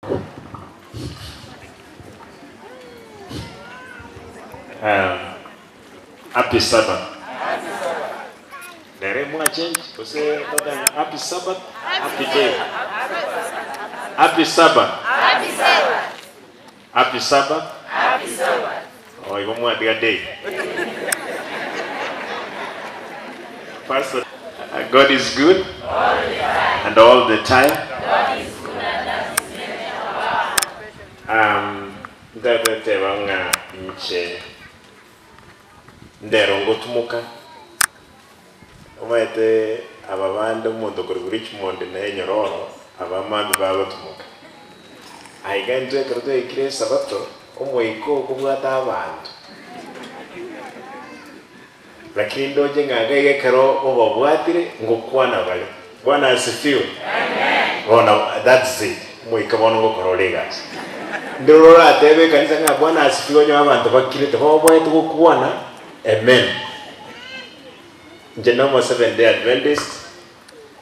Um, happy Sabbath. Rero mwachange gose totebe happy Sabbath, happy day. Happy Sabbath. Happy Sabbath. Oh, igo mwatiga day. Pastor, God is good and all the time. Um, ntateba ng'a inche ndero ngotumuka omanyete aba bande omonto korwa Richmond na enyororo abamambi bagotumuka aiga intwe ekero twaikire esabato omoika okobwata abanto lakini ndoche ng'a iga iga ekero obabwatire ngokwana bare. Bwana asifiwe. Bono that's it omoika bono ngokora ore egasi. Ndire oratebe ekanisa ng'a Bwana asifiwe onye abanto bakirete baoboete gokwana amen. Inche nomo Seventh Day Adventist,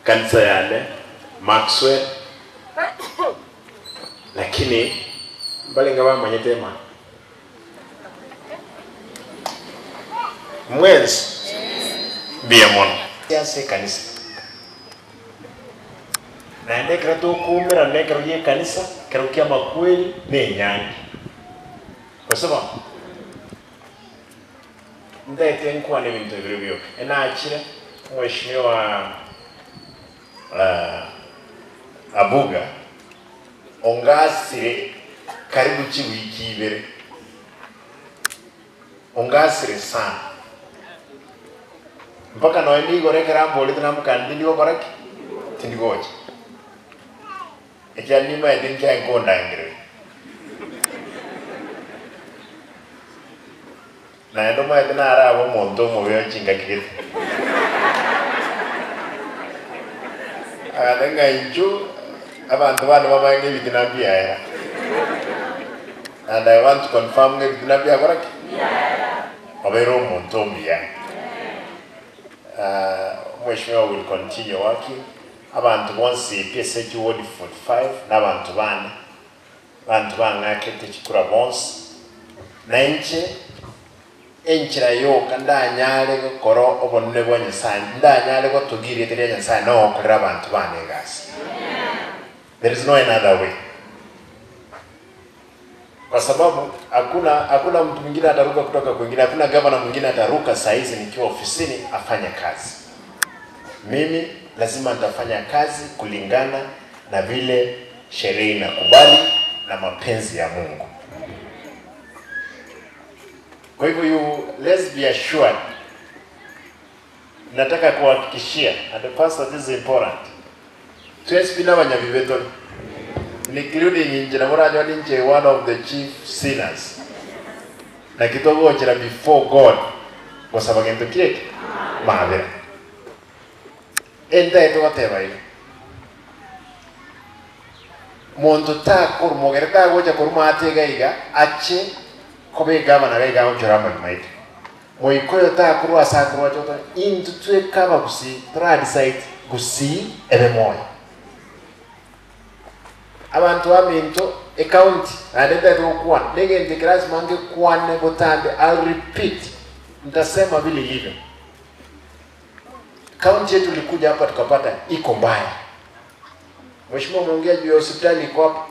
kanisa yane Maxwell, lakini mbarenge bamanyete emana. Mwensi mbuya mono. Ase ekanisa. Naende ekero tokoumerana ekero gi'ekanisa, ekero ki'amakweri na enyangi. Gose bono? Ntaete nkwane ebinto ebire bioka. Enachire omweshimiwa Abuga ongasire karibu chiwiki ibere, ongasire sana mpaka nonya nigoro ekero amborete namokania tindi gokora ki? Tindi gocha. Ekiagera nimaete inki aye nkondangereria. Naende omanyete narabe omonto omobe o chingaki gete. Agoteba ng'a inchuo abanto bane bamanye ng'a ebitina mbiaera. And I want to confirm ng'a ebitina mbiakora ki? Obeire omonto omuya. Omweshimiwa will continue working. Abanto bonsi pi ase chiward 45 na abanto bane. Abanto bang'akete chikura bonsi, na inche enchera yoka ndanyare gokora obonene bwa Nyasae, ndanyare gotogia erieta ria Nyasae nogokorera abanto bane egasi. There is no another way. Kwa sababu hakuna hakuna mtu mwingine ataruka kutoka kwingine, hakuna gavana mwingine ataruka saa hizi nikiwa ofisini afanye kazi. Mimi lazima nitafanya kazi kulingana na vile sheria inakubali na mapenzi ya Mungu. Kwa hivyo you let's be assured. Nataka kuhakikishia and the pastor this is important. Twesi n'abanyabibe tore including inche nabo oranyore ninche one of the chief sinners. Naki togochera before God gosaba gento ki eke? Mabera. Entaete goteba iga, Monto takorwa mogere tagocha korwa maate iga iga ache koba egavana iga iga agochora amagima aito. Moika oyo takorwa ase akorwa ache goteba intwe tweka abagusii tora decide gusii ebe moyo. Abanto baminto ecounty naende ntaete gokwana negento eke lazima ngekwane botambe I'll repeat ntasema vile ilivyo. County yetu tulikuja hapa tukapata iko mbaya. Mheshimiwa umeongea juu ya hospitali iko hapa.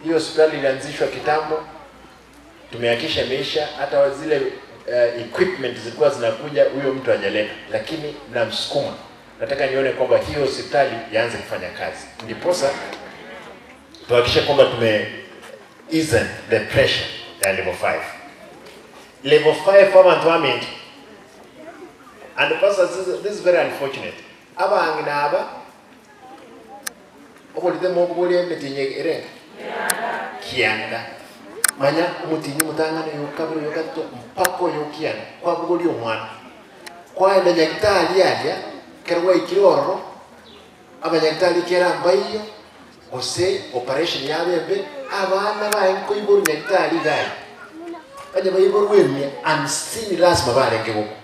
Hiyo hospitali ilianzishwa kitambo, tumehakikisha imeisha. Hata zile equipment zilikuwa zinakuja, huyo mtu hajaleta, lakini namsukuma, nataka nione kwamba hiyo hospitali ianze kufanya kazi, ndiposa tuhakikishe kwamba tume ease the pressure ya level 5. Level 5 abantu baminto and pastor this is, this is very unfortunate abang'ina aba oborite mokoboria emetinyi ere kianda manya omotinyi omotang'ani oyo okabere oyo gatato mpaka oyo kianda kwabogoria omwana kwaenda nyagetari aria ekero gwaikire ororo abanyagitari kera mbaiyo gose operation yabo embe abana baye nkoiborwa nyagetari iga aria onye baiborwa emia hamsini lazima barenge gokwa.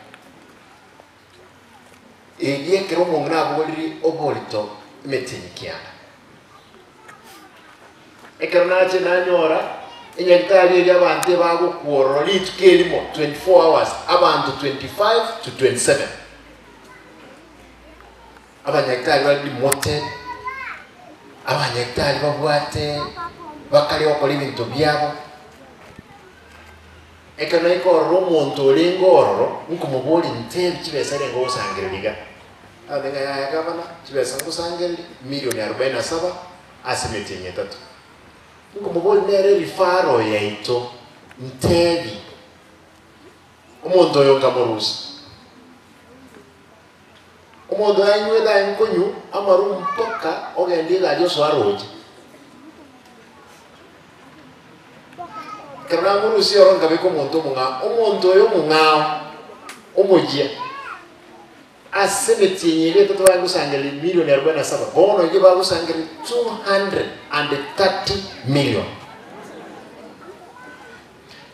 Erio ekero omong'ina abogoririe oborito emetinyi kianda. Ekero nache nanyora enyagitari eria abanto ebagokwa ororo rituko erimo 24 hours abanto 25 to 27. Abanyagitari bare demoted, abanyagitari babwate bakare gokora ebinto biabo. Ekero naika ororo omonto orenge ororo, nkomoboria ntebi chibesa erenge ogosangereria iga. Agoteba ng'a yaya gavana, chibesa ngosangereria milioni arobaini na saba ase emetienyi etato. Nkomoboria nere referral yaito, ntebi omonto oyo nkamorusia. Omonto oyo ainywete aye nkonywa amarwa mpaka ogende egari osoe aroche. Ekero namorusia oro nkabeka omonto omong'ao, omonto oyo omong'ao, omoyia, ase emetienyi eria etato baye gosangereria milioni arobaini na saba, bono iga bagosangereria 230 million.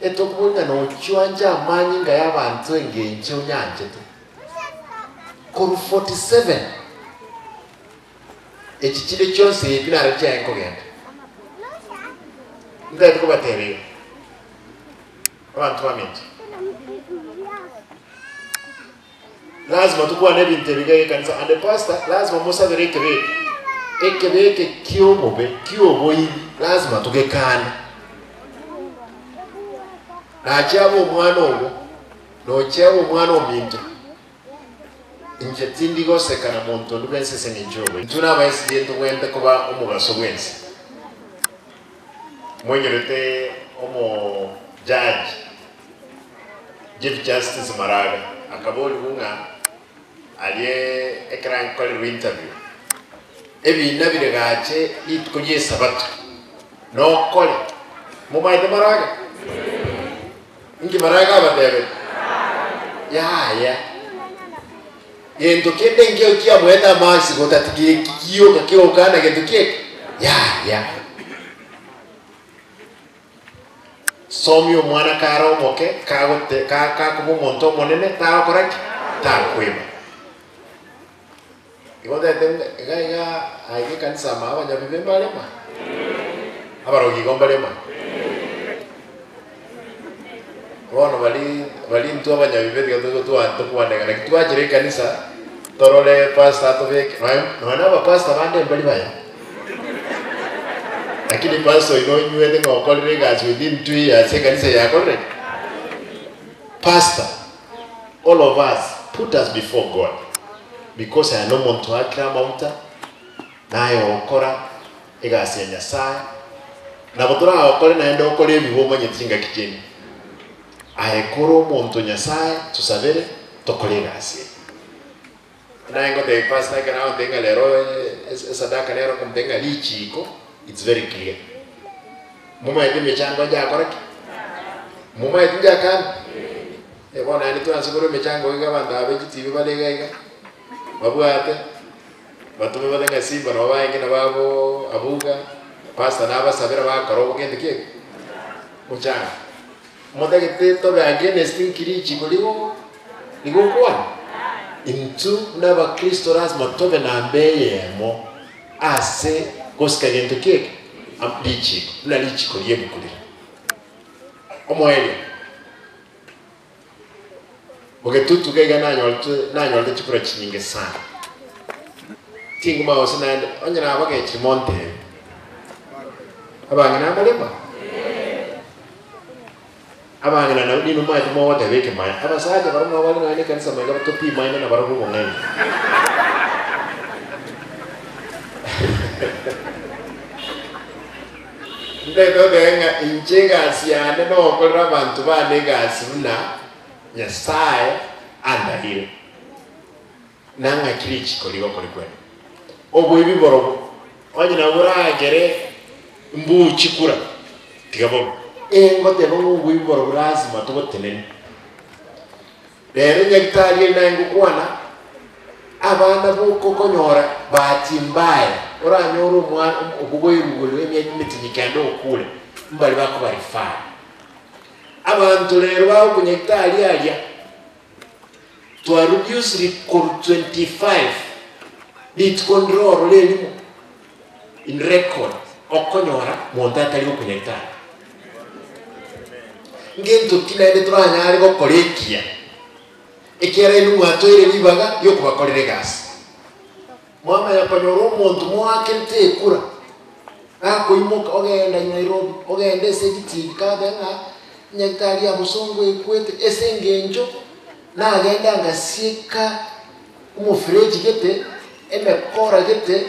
Etokoboria ng'a nochwanche amanyinga y'abanto engencho onyanchete. Korwa 47 echi chinde chionsi ebi naro chiaye nkogenda. Ntagete kobatebia iga, abanto baminto, lazima tokwane ebinto ebi iga ekanisa and pastor lazima mosabere ekebe eke, ekebe eke kiobobe, kioboibi lazima togekane. Nache abe omwana obo. Noche abe omwana ominto, inche tindi goseka na monto onde bwensi ase engencho y'oboina. Intwe nabaeserie ntogwenerete koba omogaso bwensi. Mwenyorete omo judge Chief Justice Maraga akaborigwa ng'a arie ekero akorerwa interview, ebina bire gache rituko ri'esabato nokore, momaete Maraga? Inki Maraika abatebetie? Yaya. Gento kende nkio kiamoete amasi gotatiga eki gioka kegokana gento kieke? Yaya. Somia omwana kare omoke, kagote ka kakoba omonto omonene, tagokora ki? Takweba. Igo ntagete ng'a iga iga aiga ekanisa amo abanyabibe mbarema? Abarogi igo mbarema? Bono baria baria intwe abanyabibe tiga tobe twa tokwane iga naki twachire ekanisa torore pastor atobeke nonya nonya na abapastor bande mbari baya, lakini pastor oino onywete ng'a okorire egasi within 2 years ekanisa eye yakorire ki? Pastor. All of us put us before God because aye nomonto oakire amaguta naye ogokora egasi ya Nyasaye nabo toragokore naende okore ebibe omanyeti chingaki chinde. Aye kore omonto Nyasaye tosabere tokore egasi eye. Naye ngotebia pastor ekero agontebia ng'a rero esadaka nero nkomotebia ng'a richiko it's very clear. Momanyete emechango njakora ki? Momanyete njakana? Eh, bono naende twanse korwa emechango iga abanto aba be chitibi bare iga iga, babwate, batome bate ng'a simba nabo baenge nabo abo abuga, pastor nabasabera bakora obo gento ki eke? Mochango. Motagete tobe against nki richiko rigo rigokwana? Intwe buna abakristo lasima tobe namba eyemo ase gosika gento ki eke? Richiko, buna richiko ri'ebuku riria. Omoerio, bogetutu iga nanyorete nanyorete chikura chinyinge sana. Tinguma gose naende onye nabagechire montebie. Abang'ina mbarema? Abang'ina nabo ninwe mwaete mogoteba ekemaya. Abasacha barabwo nabo bare nonya na ekanisa maiga batopimaine na barabwo obong'aini. Ntagete goteba ng'a inche egasi yane nogokorera abanto bane egasi buna Nyasae andagire. Nang'aki richiko rigokora kwene? Oboibi borobwo, onye nabo boragere mbuchi kura, tiga bobe. Ee, ngoteba ng'a oboibi borobwo lasima tobotenenie. Rero nyagitari eri naye ngokwana, abana bokokonyora bahati mbaya, oranyore omwana okoboirwa emiaka emetinyi kende okure, mbari bakoba referred. Abanto rero bagokonyagitari aria. Twareduced korwa 25 rituko ndire ororo erimo in record. Okonyora monto atari gokonyaitana. Ngento ki naende toranyare gokora ekiya, ekiagera inwe mwatoire ribaga riokobakorera egasi? Mwamanya konyora omonto moakerete ekura, gakoimoka ogenda Nairobi, ogenda ase ebitii kabe ng'a nyagetari ya bosongo ekwete ase engencho nagenda ngasieka omofereji gete, emekora gete,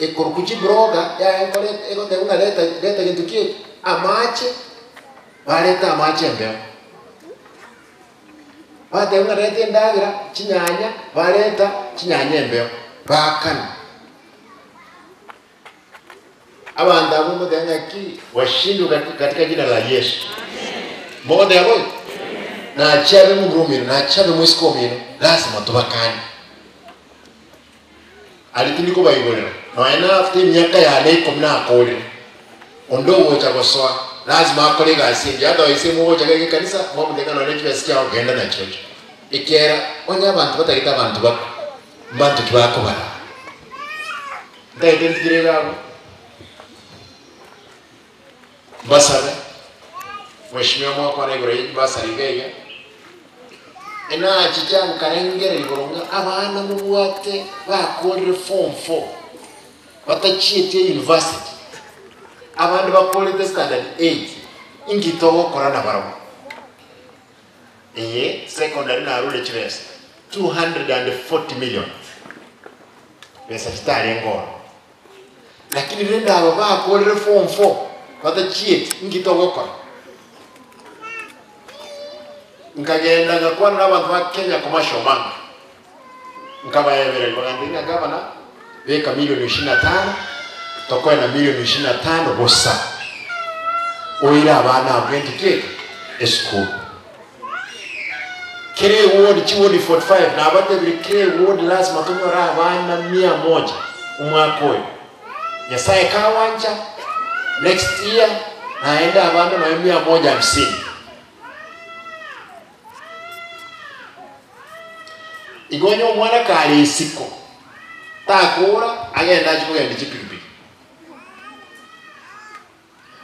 ekorokwa chibroga yaye nkoreta egoteba ng'a reta reta gento ki eke, amache, bareta amache embeo. Bateba ng'a reta endagera, chinyanya, bareta chinyanya embeo, baakana. Abanto abwo motebe ng'aki, washindwe katika jina la Yesu. Mogoteba boigo? Nachia abe momura omino, nachia abe moiseke omino, lasima tobakane. Aria tindi kobaigorera, nonya na after emiaka yane ikomi nakorire, onde ogocha gosoa, lazima akore egasi engiya, otherwise mogocha iga ekanisa, mwamotebia ng'a nonya ne chibesa chiao genda nachirochio. Ekiagera onye abanto batagete abanto bakwe, mbanto ki bakobaraa? Ntagete ntigire iga abwo, mbasabe, Mheshimiwa mwakwana igoro ye chibasari iga iga, enachicha nkarengereria igoro ng'a abana mobwate bakorire form four, batachieti euniversity, abande bakorete standard eight, inki togokora nabarabwo? Eye secondary narure chibesa 240 million, besa chitarenge ororo. Lakini rende aba bakorire form four batachieti inki togokora? Nkagenda ngakwana na abanto ba Kenya Commercial Bank, nkabaebereria bagantebia ng'a gavana beka milioni ishirini na tano tokoe na milioni ishirini na tano bosa oire abana abwo gento ki eke? Esukuru. Kera eward chiward 45 nabatebirie kera eward lasima tonyore abana mia moja omwaka oyo. Nyasaye kagwancha next year naende abana nonye mia moja hamsini. Igo onye omwana kare isiko takora agende achie kogenda chipikipiki.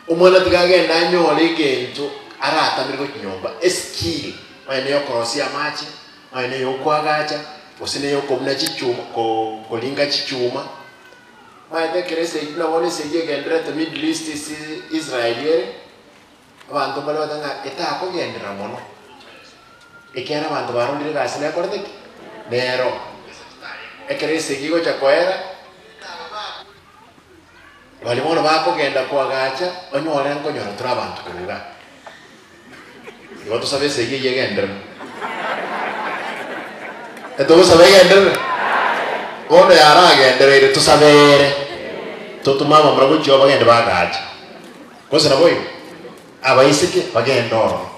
Omwana tiga agende anyore egento aratamere gochia nyomba, eskill, onye na eyokorosia amache, onye na eyokoagacha, gose na eyokobuna chichuma ko koringa chichuma. Omanyete ekero esegi buna bono esegi egendererete Middle East ase Israel ere, abanto mbare bagoteba ng'a etakogenderera mono, ekiagera abanto barondire egasi nekorete ki? Nero. Ekero esegi egocha koera. Baria bono bakogenda koagacha, onyore nkonyora tore abanto korwa igaa. Igo tosabe esegi eyio egenderere. Etogosaba egenderere? Bono yaragendereire tosabere, totome abamura gochia oo bagende baagache. Gose naboigo? Abaiseke bagende ororo.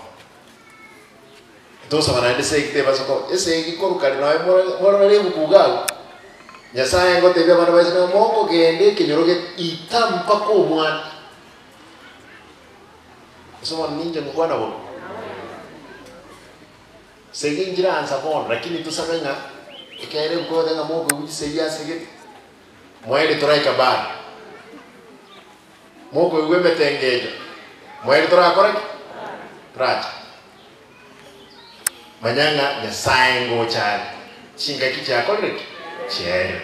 Tosaba naende esegi tebasa koba esegi korwa kare nonya morore ebuku iga agwo, Nyasaye ngotebia abana ba Israel ng'a mokogenda ekenyoro gete ita mpaka omwana. Ase bono ninche ngokwana bobe? Segi nchiransa bono lakini tosabe ng'a ekeene ebuku egoteba ng'a mokoigwa chisegi ase gete, moende toraika bado. Mokoigwa emetengecho, moende torakore ki? Torache. Manya ng'a Nyasae ngocha are, chingaki chiakorire ki? Chiaerire.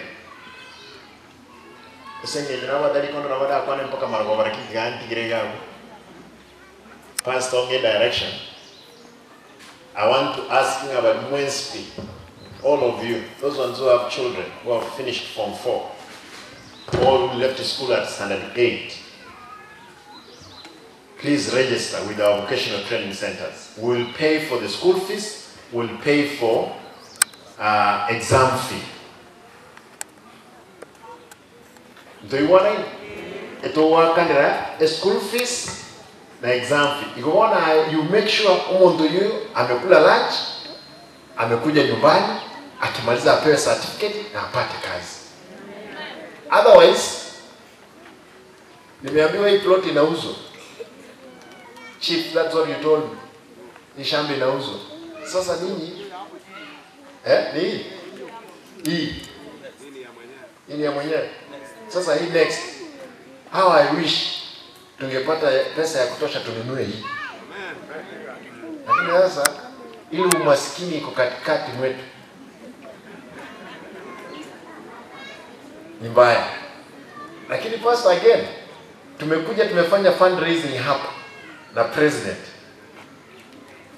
Ase engencho nabwate rikondo nabo ndakwane mpaka marogoba lakini tiga ntigire iga abwo. Pastor ong'e direction. I want to ask ng'a bari mwensi pi, all of you, those ones who have children who have finished form four or who left school at standard eight, please register with our vocational training centers. We will pay for the school fees, we will pay for uh, exam fee. Ntoigwanaine? Etogoakanera eschool fees na exam fee. Igo bono aye you make sure omonto oyio amekula lunch, amekuja nyumbani, akimaliza apewe certificate na apate kazi. Otherwise, nimeambiwa hii plot inauzwa. Chief, that's what you told me. Hii shamba inauzwa. Sasa ninyi eh, ni hii hii hii ni ya mwenyewe. Sasa hii next. How I wish tungepata pesa ya kutosha tununue hii. Lakini sasa ile umaskini iko katikati mwetu ni mbaya. Lakini pastor again, tumekuja tumefanya fundraising hapa na president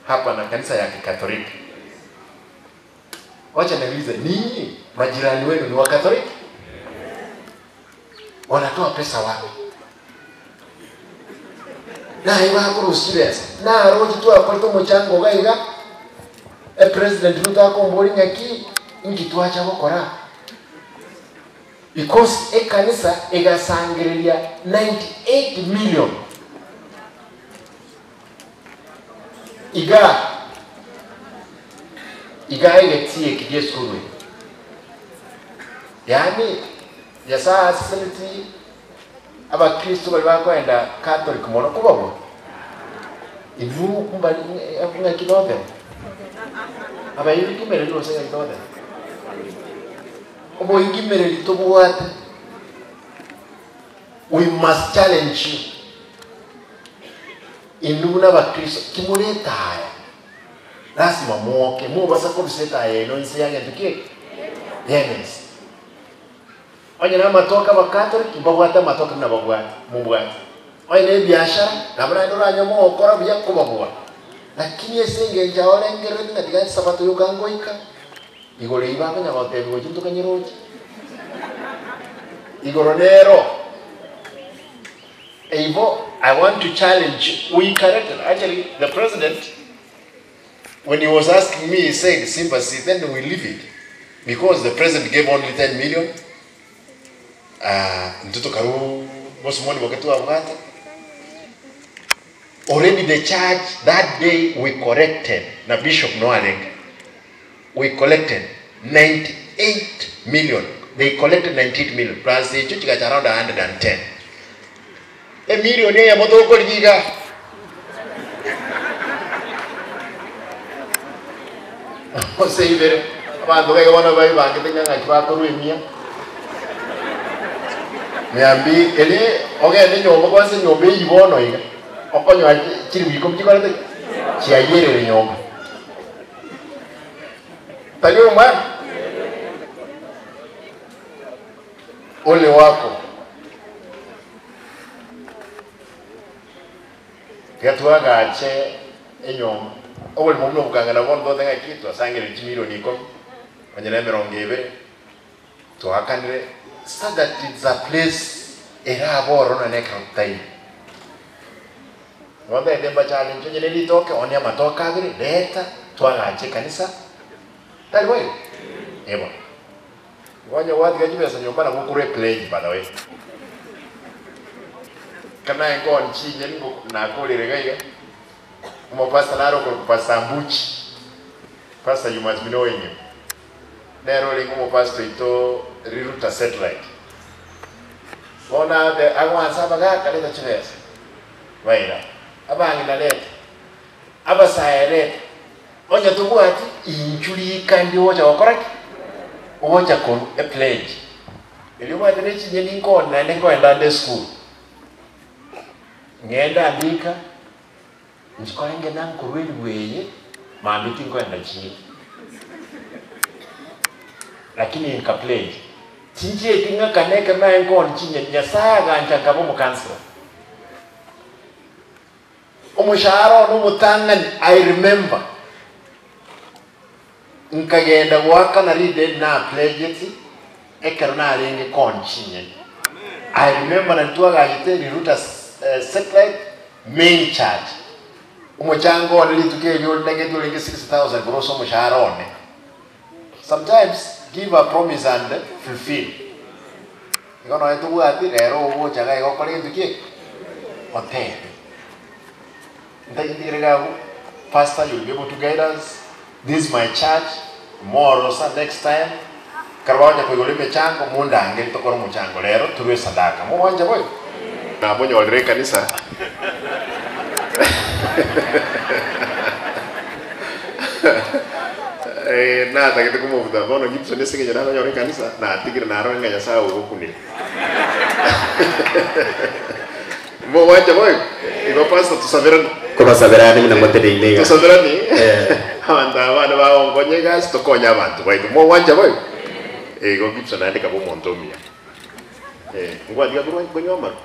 hapa na kanisa ya Kikatoliki. Wacha niulize, ninyi majirani wenu ni Wakatoliki? Wanatoa pesa wapi? Naye bakurusia chibesa narochi twakorete omochango iga iga epresident Ruto akombori ng'aki inki twacha gokora because ekanisa egasangereria 98 million iga iga egetie eki gie esukuru eye yaani Nyasaye aseseneti abakristo baria bakoenda Catholic mono kobabua inwe mbari ng'aki togoteba abairi kimereri gose ng'aki togoteba oboingimereri tobwate we must challenge you inwe buna abakristo kimore etaya lasima mwoke mobasa korusia etaya eno inse ya gento ki eke y'emesa. Onye namatoke abakatoliki mbabwate amatoke buna babwate mobwate. Onye ne ebiashara nabo naende oranyore mogokora buya kobabua. Lakini ase engencho ao orengerereti ng'a tiga esabato yoka ngoika, igoro eyio bakonya gotebia gochia ntokanye roche. Igoro nero. Igo I want to challenge you, we corrected actually the president When he was asking me he said Simba see then we leave it because the president gave only 10 million uh, intwe tokarwa bosomoni boke twabwate already the church that day we corrected na bishop no arenge we collected 98 million they collected 98 million plus echio chigacha around 110 Emilioni eyemo tokorigia iga. Ase ibere, abanto gaiga bono baibangete ng'a ng'aki bakorwa emia. Miambi eri ogende nyomba kwanza enyomba eyio bono iga, okonyora chilifu ikomi chikorete ki? Chiayerire nyomba. Tari omwana? Ole wako. Tiga twagache enyomba. Oborimo buna obokang'ana bono togote ng'aki twasangereire chimilioni ikomi, onye na emerongo ebere, twaakanire so that it's a place erabe ororo nonye ekero totaiyo. Igo ntagete mbachallenge onye ne ritoke onie amatoke abere, reta twagache ekanisa, tari boigo? Eh bono. Igo onye gwatiga chibesa nyomba nabo okorwa epledge by the way. Ekero naye nkooni chinyeni ngo nakorire iga iga, omopastor nare okorokwa Pastor Mbuchi, Pastor you must be knowing him, nere orenge omopastor oito Riruta Satellite. Bono abe agoansa abagaka reta chibesa, baira, abang'ina reta, abasae reta. Onye tobwati inchu rika ndi ogocha gokora ki? Ogocha korwa epledge. Erio obwate ne chinyeni nkoni naende nkoenda nde esukuru. Ng'ende andika, nchikore ngenda nkorwa eribu eye, mambia tinkoenda chiro. Lakini nka pledge. Chinchieti ng'akane ekero naye nkoni chinyeni, Nyasaye agancha nkaba omokansela. Omoshahara one omotang'ani, I remember, nkagenda goakana rideni na pledgeti ekero narenge kooni chinyeni. I remember nari twagachete Riruta Satellite Main Church. Omochango one rituko erio orengete orenge 60,000 korwa ase omoshahara one. Sometimes give a promise and fulfill. Igo nonye tobwati rero ogocha iga iga okore gento ki eke? Otebe. Ntagintigere iga abwo, Pastor you will be able to guide us, this is my church, morosa next time, ekero bagocha koigora emechango mondangeri tokore omochango rero torwe esadaka. Mogwancha boigo? Namonyorire ekanisa. Eh, natagete komobuta bono Gibson ase eng'encho nakonyora ekanisa, natigire narora ng'a Nyasae ogokunire. Mogwancha boigo? Igo pastor tosaberane. Kobasaberane buna moteneine iga. Tosaberane. Eh. Abanto aba bane bagonkonya egasi tokonye abanto baito. Mogwancha boigo? Igo Gibson naende kaba omonto omuya. Eh, ngwatiga korwa konywa amarwa?